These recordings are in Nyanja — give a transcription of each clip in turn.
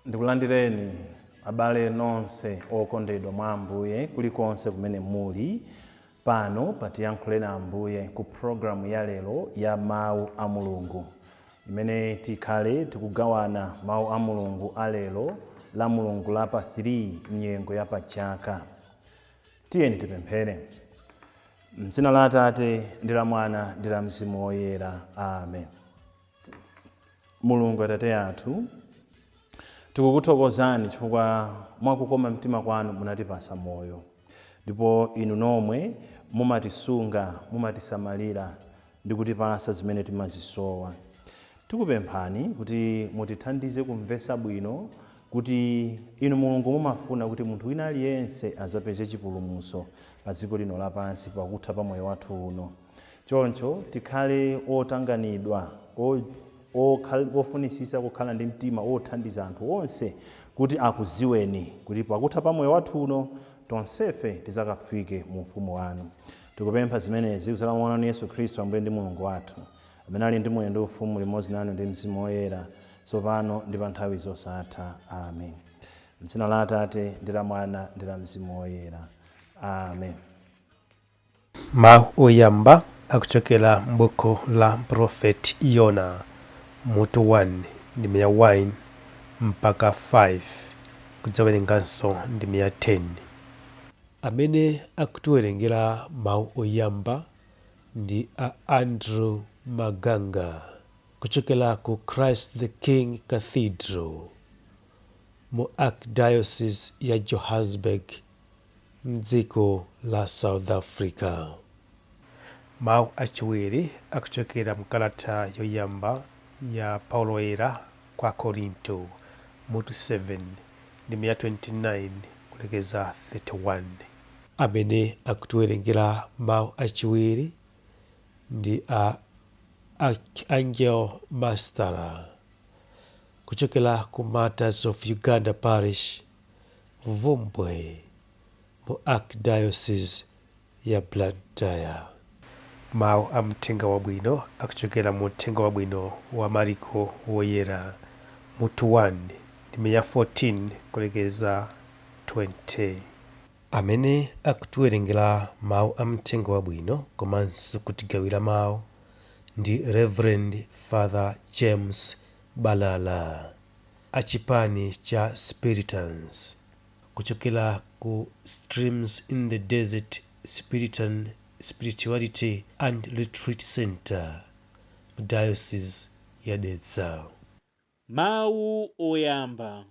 Ndikulandireni abale nonse okondedwa mwa Ambuye kulikonse kumene muli pano patiyankhuleni Ambuye ku programu ya lero ya Mawu a Mulungu, imene tikhale tikugawana Mawu a Mulungu a lero la Mulungu la pa 3 mnyengo ya pachaka. Tiyeni tipemphere. M'dzina la Atate ndi la Mwana ndi la Mzimu Woyera. Amen. Mulungu Atate athu, tikukuthokozani chifukwa mwakukoma mtima kwanu munatipasa moyo, ndipo inu nomwe mumatisunga, mumatisamalira ndi kutipasa zimene timazisowa. Tikupemphani kuti mutithandize kumvetsa bwino kuti inu Mulungu mumafuna kuti munthu wina aliyense azapeze chipulumutso pa dziko lino lapansi pakutha pa moyo wathu uno. Choncho tikhale otanganidwa, ofunisisa kukhala ndi mtima othandiza anthu onse kuti akuziweni, kuti pakutha pa moyo wathu uno tonsefe tizakafike mu ufumu wanu. Tikupempha zimenezi kudzera mwa Mwana wanu Yesu Khristu, Ambuye ndi Mulungu wathu, amene ali ndi moyo ndi ufumu limodzi nanu ndi Mzimu Woyera, tsopano ndi pa nthawi zosatha. Amen. M'dzina la Atate ndi la Mwana ndi la Mzimu Woyera. Amen. Mawu oyamba akuchokera m'buku la Prophet Yona, mutu 1, ndime ya 1 mpaka 5, kudzawerenganso ndime ya 10. Amene akutiwerengera mawu oyamba ndi a Andrew Maganga kuchokera ku Christ the King Cathedral mu Archdiocese ya Johannesburg mdziko la South Africa. Mawu achiwiri akuchokera mkalata yoyamba ya Paulo Woyera kwa Akorinto, mutu 7, ndime ya 29 kulekeza 31. Amene akutiwerengera mawu achiwiri ndi a Archangel Mastara kuchokera ku Martyrs of Uganda Parish, Bvumbwe mu Archdiocese ya Blantyre. Mawu a Mthenga Wabwino akuchokera mu Uthenga Wabwino wa Mariko Woyera, mutu 1, ndime ya 14 kulekeza 20. Amene akutiwerengera Mawu a Mthenga Wabwino komanso kutigawira Mawu ndi Rev. Father James Balala a chipani cha Spiritans kuchokera ku Streams in the Desert Spiritan Spirituality and Retreat Centre mu Diocese ya Dedza. Mawu oyamba.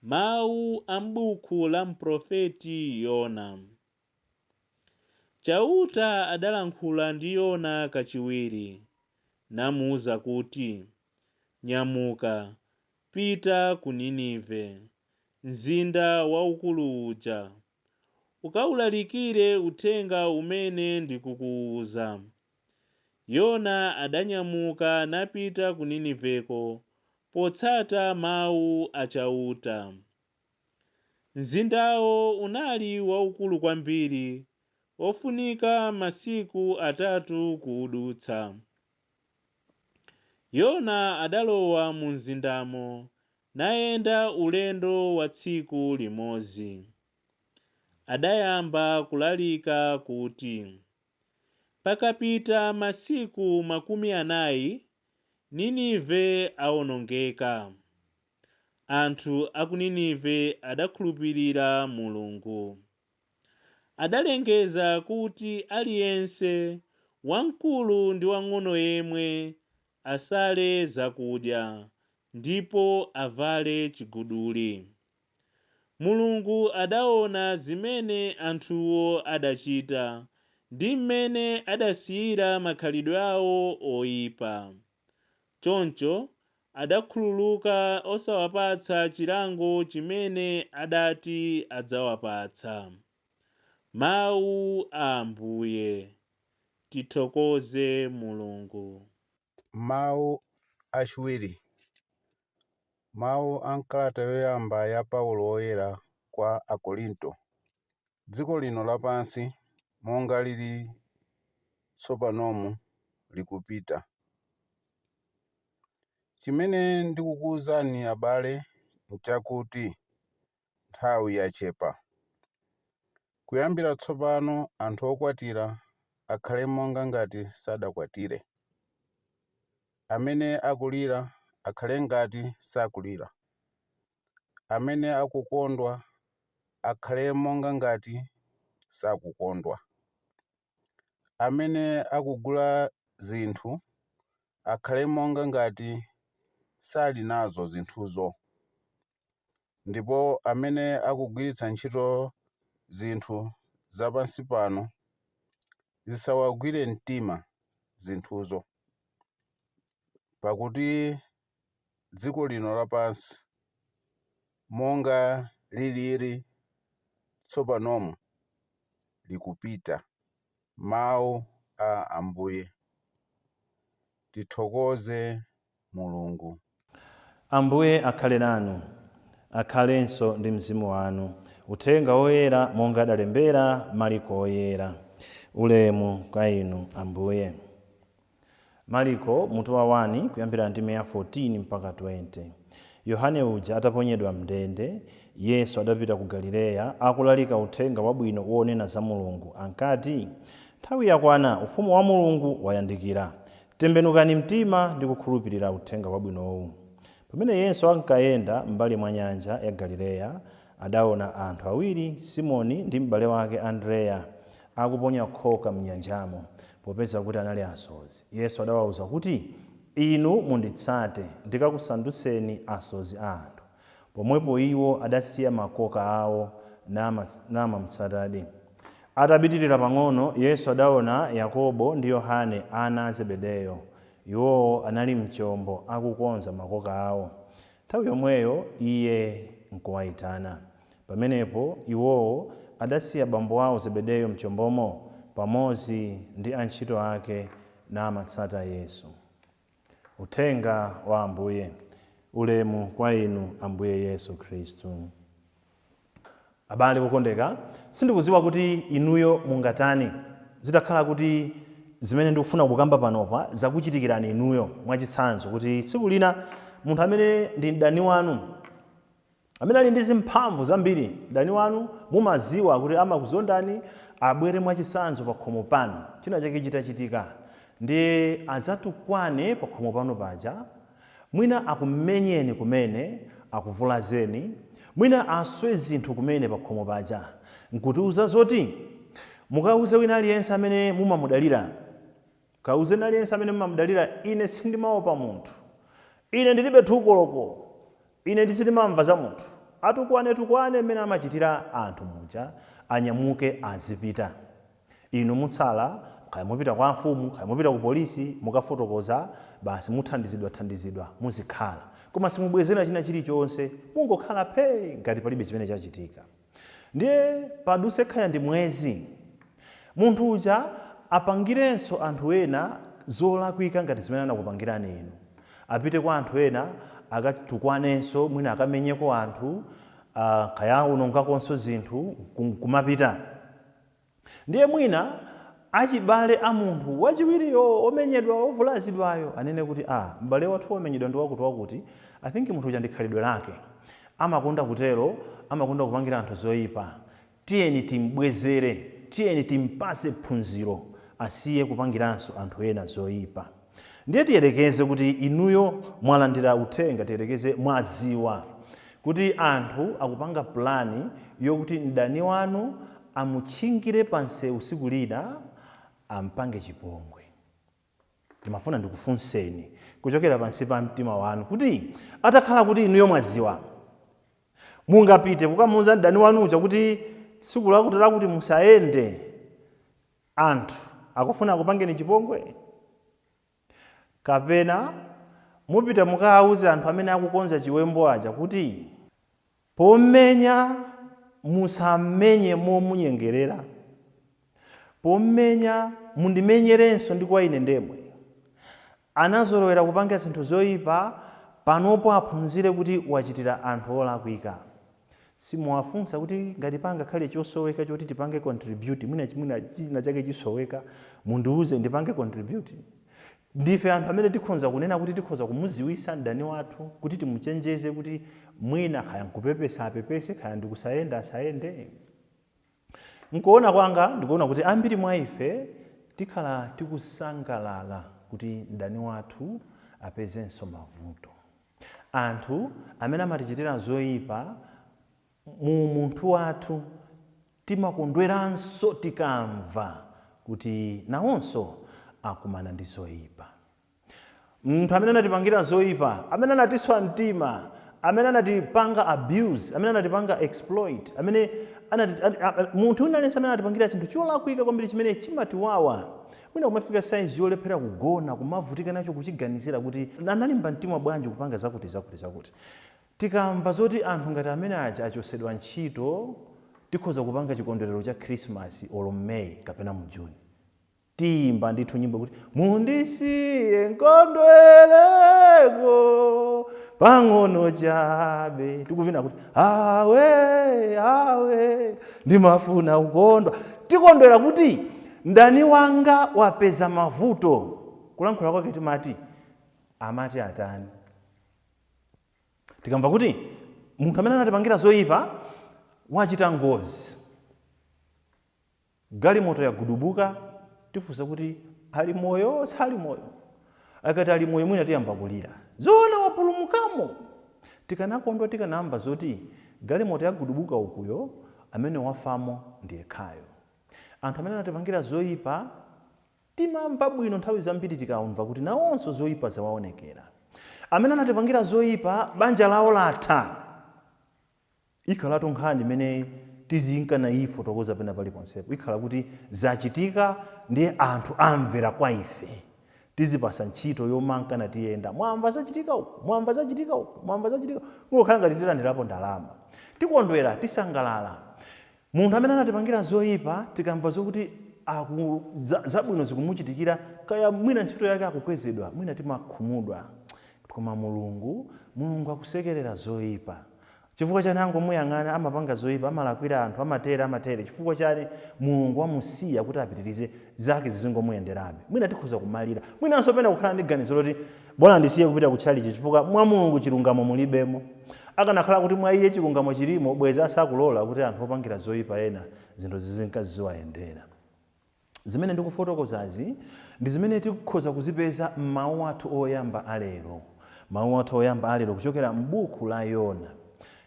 Mawu a m'buku la mprofeti Yona. Chauta adalankhula ndi Yona kachiwiri, namuuza kuti, Nyamuka, pita ku Ninive, mzinda waukulu uja. Ukaulalikire uthenga umene ndikukuuza. Yona adanyamuka napita ku Niniveko potsata mau a Chauta. Mzindawo unali waukulu kwambiri, wofunika masiku atatu kuudutsa. Yona adalowa mumzindamo, nayenda ulendo wa tsiku limodzi. Adayamba kulalika kuti, Pakapita masiku 40, Ninive aonongeka. Anthu a ku Ninive adakhulupirira Mulungu. Adalengeza kuti aliyense, wamkulu ndi wamng'ono yemwe, asale zakudya, ndipo avale chiguduli. Mulungu adaona zimene anthuwo adachita ndi m'mene adasiyira makhalidwe ao oipa. Choncho adakhululuka osawapatsa chilango chimene adati adzawapatsa. Mawu a Ambuye. Tithokoze Mulungu. Mawu achiwiri. Mawu a m'kalata yoyamba ya Paulo Woyera kwa Akorinto. Dziko lino lapansi, monga lili tsopanomu, likupita. Chimene ndikukuwuzani abale n'chakuti nthawi yachepa. Kuyambira tsopano anthu okwatira akhale monga ngati sadakwatire. Amene akulira akhale ngati sakulira. Amene akukondwa akhale monga ngati sakukondwa. Amene akugula zinthu akhale monga ngati sali nazo zinthuzo. Ndipo amene akugwiritsa ntchito zinthu za pansi pano, zisawagwire mtima zinthuzo. Pakuti dziko lino lapansi, monga liliri tsopanomu, likupita. Mawu a Ambuye. Tithokoze Mulungu. Ambuye akhale nanu. Akhalenso ndi mzimu wanu. Uthenga Woyera monga adalembera Mariko Woyera. Ulemu kwa inu, Ambuye. Mariko mutu wa 1 kuyambira ndime ya 14 mpaka 20. Yohane uja ataponyedwa m'ndende, Yesu adapita ku Galileya akulalika Uthenga Wabwino wonena za Mulungu. Ankati, Nthawi yakwana, Ufumu wa Mulungu wayandikira. Tembenukani mtima ndi kukhulupirira Uthenga Wabwinowu. Pamene Yesu ankayenda m'mbali mwa nyanja ya Galileya, adaona anthu awiri, Simoni ndi m'bale wake Andreya, akuponya khoka m'nyanjamo, popeza kuti anali asodzi. Yesu adawauza kuti, Inu munditsate, ndikakusandutseni asodzi a anthu. Pomwepo iwo adasiya makoka ao namamutsatadi. Atapitirira pang'ono, Yesu adaona Yakobo ndi Yohane, ana a Zebedeyo. Iwowo anali m'chombo akukonza makoka ao. Nthawi yomweyo Iye nkuwaitana. Pamenepo iwowo adasiya bambo wao Zebedeyo m'chombomo pamodzi ndi antchito ake, namatsata Yesu. Uthenga wa Ambuye. Ulemu kwa inu, Ambuye Yesu Khristu. Abale okondeka, sindikudziwa kuti inuyo mungatani zitakhala kuti zimene ndikufuna kukamba panopa zakuchitikirani inuyo. Mwachitsanzo, kuti tsiku lina munthu amene ndi mdani wanu, amene ali ndi zimphamvu zambiri, mdani wanu mumaziwa kuti amakuzondani, abwere mwachitsanzo pakhomo panu, china chake chitachitika, ndiye adzatukwane pakhomo panu paja, mwina akumenyeni kumene, akuvulazeni, mwina aswe zinthu kumene pakhomo paja, nkutiuza zoti mukauze wina aliyense amene mumamudalira, kauzeni aliyense amene mumamudalira, ine sindimaopa munthu, ine ndilibe thukoloko, ine sindimamva za munthu, atukwane tukwane mmene amachitira anthu muja, anyamuke azipita. Inu mutsala, kaya mupita kwa mfumu, kaya mupita ku polisi, mukafotokoza, basi muthandizidwa thandizidwa, muzikhala. Koma simubwezera china chilichonse, mungokhala phee ngati palibe chimene chachitika. Ndiye padutse kaya ndi mwezi, munthu uja apangirenso anthu ena zolakwika ngati zimene anakupangirani inu. Apite kwa anthu ena akatukwanenso, mwina akamenyeko anthu, kaya aonongakonso zinthu, kumapita. Ndiye mwina achibale a munthu wachiwiriyo omenyedwa ovulazidwayo anene kuti, ah, m'bale wathu wamenyedwa ndi wakuti wakuti, I think munthu uja ndi khalidwe lake, amakonda kutero, amakonda kupangira anthu zoyipa, tiyeni timbwezere, tiyeni timpase phunziro, asiye kupangiranso anthu ena zoyipa. Ndiye tiyerekeze kuti inuyo mwalandira uthenga, tiyerekeze mwaziwa kuti anthu akupanga pulani yokuti mdani wanu amutchingire pansewu tsiku lina ampange chipongwe. Ndimafuna ndikufunseni kuchokera pansi pa mtima wanu kuti atakhala kuti inuyo mwaziwa, mungapite kukamuuza mdani wanu uja kuti tsiku lakuti lakuti musayende, anthu akufuna akupangeni chipongwe? Kapena mupita mukawauze anthu amene akukonza chiwembu aja kuti pomenya musamenye momunyengerera, pomenya mundimenyerenso ndi kwa ine ndemwe. Anazolowera kupanga zinthu zoyipa, Panopo aphunzire kuti wachitira anthu olakwika. Simuwafunsa kuti ngati pangakhale chosoweka choti tipange contribute, mwina mwina china chake chisoweka, mundiuze ndipange contribute. Ndife anthu amene tikhoza kunena kuti tikhoza kumuziwisa mdani wathu kuti timuchenjeze kuti mwina kaya nkupepesa apepese, kaya ndikusayenda asayende. Nkuona kwanga, ndikuona kuti ambiri mwa ife tikhala tikusangalala kuti mdani wathu apezenso mavuto. Anthu amene amatichitira zoyipa, mu munthu wathu timakondweranso tikamva kuti nawonso akumana ndi zoyipa. Munthu amene anatipangira zoyipa, amene anatiswa mtima, amene anatipanga abuse, amene anatipanga exploit, amene munthu wina aliyense amene anatipangira chinthu cholakwika kwambiri chimene chimatiwawa, mwina kumafika saizi yolephera kugona, kumavutika nacho, kuchiganizira kuti analimba mtima bwanji kupanga zakuti zakuti zakuti. Tikamva zoti anthu ngati amene aja achosedwa ntchito, tikhoza kupanga chikondwerero cha Khrisimasi olo May kapena mu June. Tiyimba ndithu nyimbo kuti mundisiye nkondwereko pang'ono chabe, tikuvina kuti awe awe ndimafuna kukondwa. Tikondwera kuti mdani wanga wapeza mavuto. Kulankhula kwake timati amati atani? Tikamva kuti munthu amene anatipangira zoyipa wachita ngozi, galimoto yagudubuka, tifunsa kuti ali moyo, sali moyo? Akati ali moyo, mwina tiyamba kulira, zoona wapulumukamo? Tikanakondwa tikanamva zoti galimoto yagudubuka ukuyo, amene wafamo ndi yekhayo. Anthu amene anatipangira zoyipa timamva bwino nthawi zambiri tikamva kuti nawonso zoyipa zawaonekera. Amene anatipangira zoyipa banja lawo latha, ikhalatu nkhani imene tizinkana ifotokoza pena paliponsepo. Ikhala kuti zachitika, ndiye anthu amvera kwa ife, tizipasa ntchito yomankana tiyenda, mwamva zachitika uku, mwamva zachitika uku, mwamva zachitika, kungokhala ngati tilandirapo ndalama. Tikondwera, tisangalala. Munthu amene anatipangira zoyipa, tikamva zokuti zabwino zikumuchitikira, kaya mwina ntchito yake akukwezedwa, mwina timakhumudwa. Koma Mulungu akusekerera zoyipa. Chifukwa chani angomuyang'ana amapanga zoyipa, amalakwira anthu, amatere amatere? Chifukwa chani Mulungu wamusiya kuti apitirize zake zizingomuyenderabe? Mwina tikhoza kumalira, mwinanso pena kukhala ndi ganizo loti bola ndisiye kupita kutchalichi, chifukwa mwa Mulungu chilungamo mulibemo. Akanakhala kuti mwa iye chilungamo chilimo, bwezi asakulola kuti anthu opangira zoyipa ena zinthu zizinka ziziwayendera. Zimene ndikufotokozazi ndi zimene tikhoza kuzipeza m'mawu athu oyamba alero. Mawu athu oyamba alero kuchokera m'buku la Yona,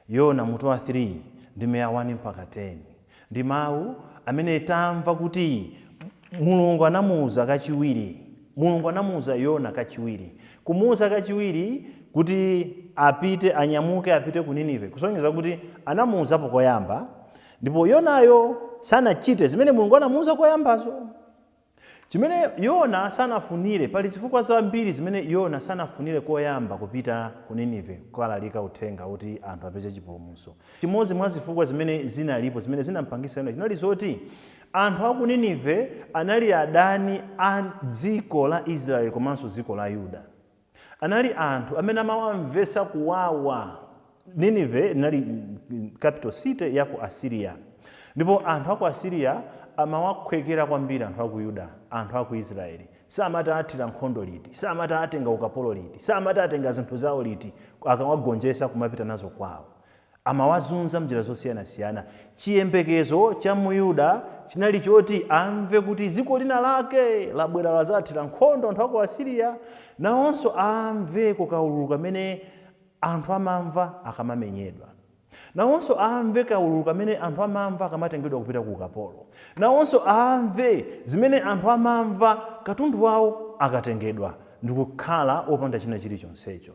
Yona mutu wa 3 ndime ya 1 mpaka 10, ndi mawu amene tamva kuti Mulungu anamuuza kachiwiri. Mulungu anamuuza Yona kachiwiri, kumuuza kachiwiri kuti apite, anyamuke apite ku Ninive, kusonyeza kuti anamuuzapo koyamba ndipo Yonayo sanachite zimene Mulungu anamuuza koyambazo. Chimene Yona sanafunire, pali zifukwa zambiri zimene Yona sanafunire koyamba kupita ku Ninive kukalalika uthenga kuti anthu apeze chipulumutso. Chimodzi mwa zifukwa zimene zinalipo zimene zinampangisa Yona chinali zoti anthu a ku Ninive anali adani a dziko la Israeli komanso dziko la Yuda. Anali anthu amene amawamvetsa kuwawa. Ninive inali capital city ya ku Assyria, ndipo anthu aku Assyria amawakhwekera kwambiri anthu aku Yuda, anthu aku Israeli. Samati athira nkhondo liti, samati atenga ukapolo liti, samati atenga zinthu zawo liti, akawagonjetsa kumapita nazo kwawo. Amawazunza mnjira zosiyanasiyana. Chiyembekezo cha Muyuda chinali choti amve kuti dziko lina lake labwera lazathira nkhondo anthu aku Assyria, nawonso amve kaululu kamene anthu amamva akamamenyedwa, nawonso amve kaululu kamene anthu amamva akamatengedwa kupita ku ukapolo, nawonso amve zimene anthu amamva katundu wawo akatengedwa ndikukhala opanda china chilichonsecho.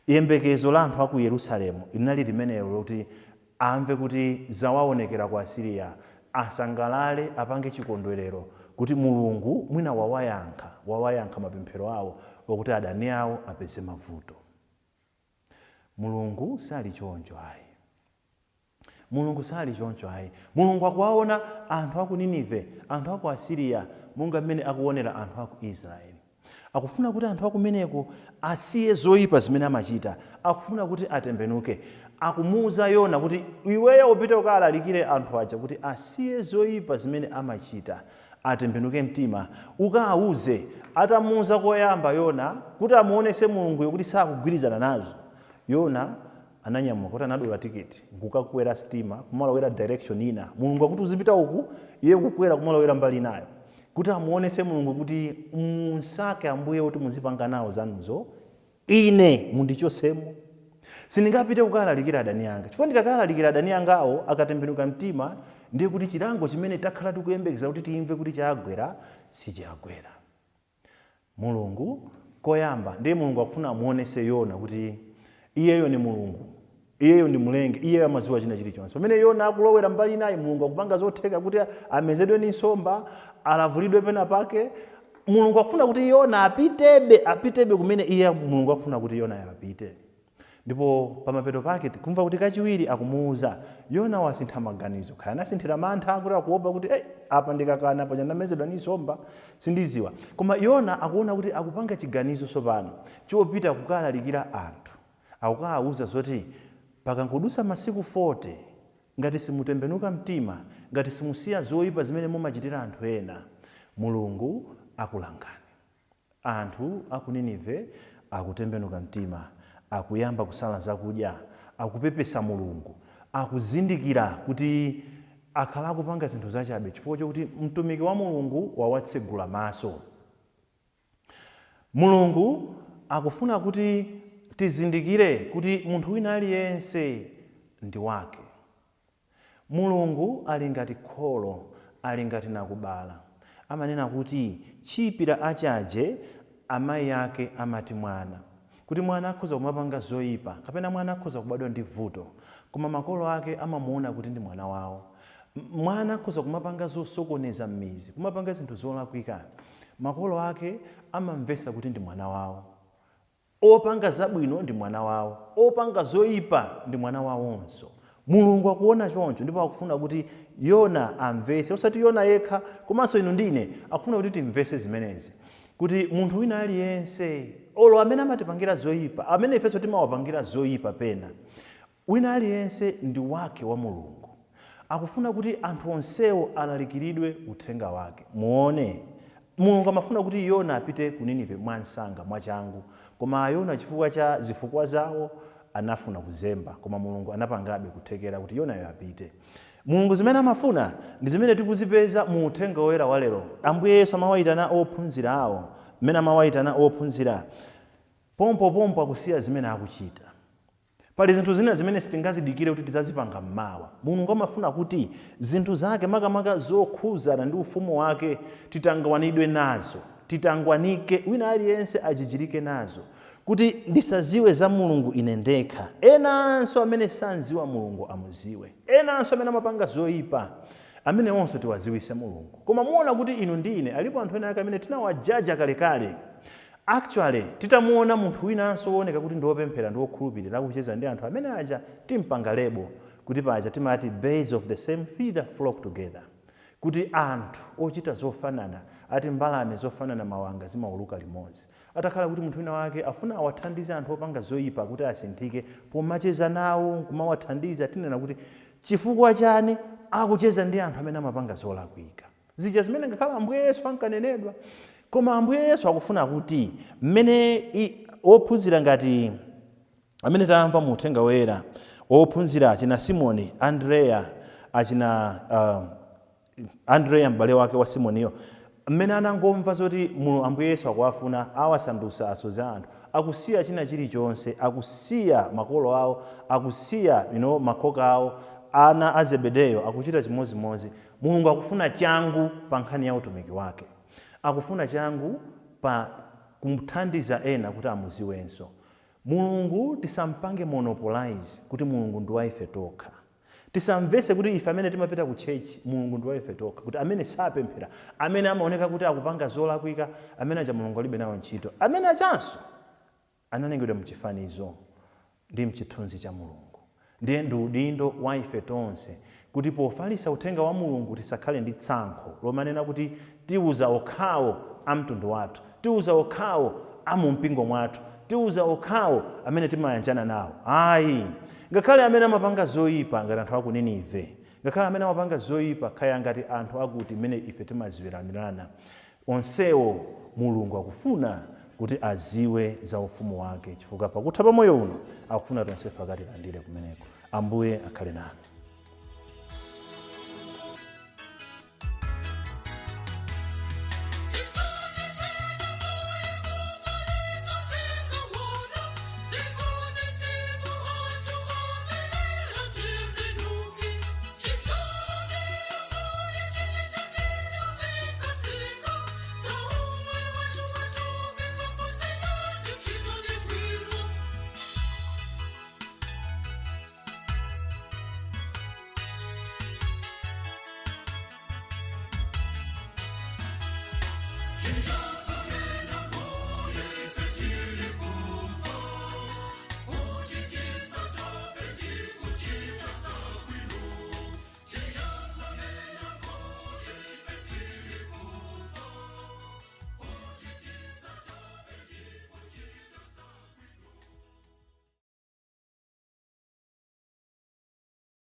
Yembekezo la anthu aku Yerusalemu linali limenelo, loti amve kuti zawaonekera ku Asiriya, asangalale, apange chikondwerero kuti Mulungu mwina wawayankha mapemphero awo okuti adani awo apeze mavuto. Mulungu sali choncho ayi. Mulungu sali choncho ayi. Mulungu akuwaona anthu aku Ninive, anthu aku Asiriya, monga mmene akuonera anthu aku Israeli. Akufuna kuti anthu akumeneko asiye zoyipa zimene amachita. Akufuna kuti atembenuke. Akumuwuza Yona kuti iweyo upite ukalalikire anthu aja kuti asiye zoyipa zimene amachita, atembenuke mtima, ukawuze. Atamuwuza koyamba Yona kuti amuonese Mulunguyo kuti sakugwirizana nazo, Yona ananyamuka kuti anadula tiketi nkukakwera sitima kumalowera direction ina. Mulungu akuti uzipita uku, iye kukwera kumalowera mbali inayo, kuti amuonese Mulungu kuti munsake Ambuye kuti muzipanga nawo zanuzo, ine mundichosemo, sindingapite kukalalikira adani anga, chifukwa ndikakalalikira adani angawo akatembenuka mtima, ndiye kuti chilango chimene takhala tikuyembekeza kuti timve kuti chagwera sichagwera. Mulungu koyamba, ndiye Mulungu akufuna amuonese Yona kuti iyeyo ni Mulungu, iyeyo ndi mlengi, iyeyo amadziwa china chilichonse. Pamene Yona akulowera mbali inayi, Mulungu akupanga zotheka kuti amezedwe ndi nsomba, alavulidwe pena pake. Mulungu akufuna kuti Yona apitebe, apitebe kumene iye Mulungu akufuna kuti Yona apite. Ndipo pamapeto pake tikumva kuti kachiwiri akumuwuza Yona wasintha maganizo, kaya anasinthira mantha kuti akuopa kuti hey, apa ndikakana paja ndamezedwa ndi nsomba, sindiziwa. Koma Yona akuona kuti akupanga chiganizo tsopano chopita kukalalikira anthu, akukawawuza zoti pakangodusa masiku 40 ngati simutembenuka mtima, ngati simusiya zoyipa zimene mumachitira anthu ena, Mulungu akulangani. Anthu a ku Ninive akutembenuka mtima, akuyamba kusala zakudya, akupepesa Mulungu, akuzindikira kuti akhala akupanga zinthu zachabe chifukwa chokuti mtumiki wa Mulungu wawatsegula maso. Mulungu akufuna kuti tizindikire kuti munthu wina aliyense ndi wake. Mulungu ali ngati kholo, ali ngati nakubala. Amanena kuti chipira achaje amayi ake amati mwana. Kuti mwana akhoza kumapanga zoyipa kapena mwana akhoza kubadwa ndi vuto, koma makolo ake amamuona kuti ndi mwana wawo. Mwana akhoza kumapanga zosokoneza m'mizi, kumapanga zinthu zolakwika, makolo ake amamvesa kuti ndi mwana wawo. Opanga zabwino ndi mwana wawo, opanga zoyipa ndi mwana wawonso. Mulungu akuona choncho ndipo akufuna kuti Yona amvese, osati Yona yekha komanso inu ndine, akufuna kuti timvese zimenezi, kuti munthu wina aliyense, olo amene amatipangira zoyipa, amene ifenso timawapangira zoyipa pena, wina aliyense ndi wake wa Mulungu. Akufuna kuti anthu onsewo alalikiridwe uthenga wake. Muone, Mulungu amafuna kuti Yona apite ku Ninive mwansanga, mwachangu, koma Yona chifukwa cha zifukwa zawo anafuna kuzemba, koma Mulungu anapangabe kuthekera kuti Yonayo apite. Mulungu zimene amafuna ndi zimene tikuzipeza mu uthenga woyera wa lero. Ambuye Yesu amawayitana ophunzira awo, mmene amawayitana ophunzira, pompopompo akusiya zimene akuchita. Pali zinthu zina zimene sitingazidikire kuti tidzazipanga mmawa. Mulungu amafuna kuti zinthu zake, makamaka zokhuzana ndi ufumu wake, titangwanidwe nazo, titangwanike, wina aliyense achichirike nazo, kuti ndisaziwe za Mulungu ine ndekha, enanso amene sanziwa Mulungu amuziwe, enanso amene amapanga zoyipa, amene onse tiwaziwise Mulungu. Koma muona kuti inu ndi ine, alipo anthu ena ake amene tinawajaja kalekale. Actually, titamuona munthu winanso wooneka kuti ndi wopemphera ndi wokhulupirira akucheza ndi anthu amene aja, timpanga label kuti paja timati birds of the same feather flock together, kuti anthu ochita zofanana, ati mbalame zofanana mawanga zimauluka limodzi. Atakhala kuti munthu wina wake afuna awathandize anthu opanga zoyipa kuti asinthike, pomacheza nawo nkumawathandiza, tinena kuti chifukwa chani akucheza ndi anthu amene amapanga zolakwika, zija zimene ngakhale Ambuye Yesu ankanenedwa. Koma Ambuye Yesu akufuna kuti mmene ophunzira ngati amene tamva mu uthenga woyera, ophunzira achina Simoni, Andreya, achina Andreya m'bale wake wa Simoniyo, mmene anangomva zoti Ambuye Yesu akuwafuna, awasandutsa asodzi a anthu, akusiya china chilichonse, akusiya makolo awo, akusiya makhoka awo, ana a Zebedeyo akuchita chimodzimodzi. Mulungu akufuna changu pa nkhani ya utumiki wake, akufuna changu pa kuthandiza ena kuti amuziwenso Mulungu. Tisampange monopolize kuti Mulungu ndi wa ife tokha. Tisamvese kuti ife amene timapita ku church Mulungu ndi wa ife tokha, kuti amene sapemphera, amene amaoneka kuti akupanga zolakwika, amene aja Mulungu alibe nawo ntchito. Amene achanso analengedwa mchifanizo ndi mchithunzi cha Mulungu. Ndiye ndi udindo wa ife tonse kuti pofalitsa uthenga wa Mulungu tisakhale ndi tsankho lomanena kuti tiuza okhawo a mtundu wathu, Tiuza okhawo a mu mpingo mwathu, tiuza okhawo amene timayanjana nawo. Ayi, ngakhale amene amapanga zoyipa ngati anthu aku Ninive, ngakhale amene amapanga zoyipa kaya ngati anthu akuti mmene ife timaziwiranirana, onsewo Mulungu akufuna kuti aziwe za ufumu wake, chifukwa pakutha pa moyo uno akufuna tonsefe akatilandire kumeneko. Ambuye akhale nanu.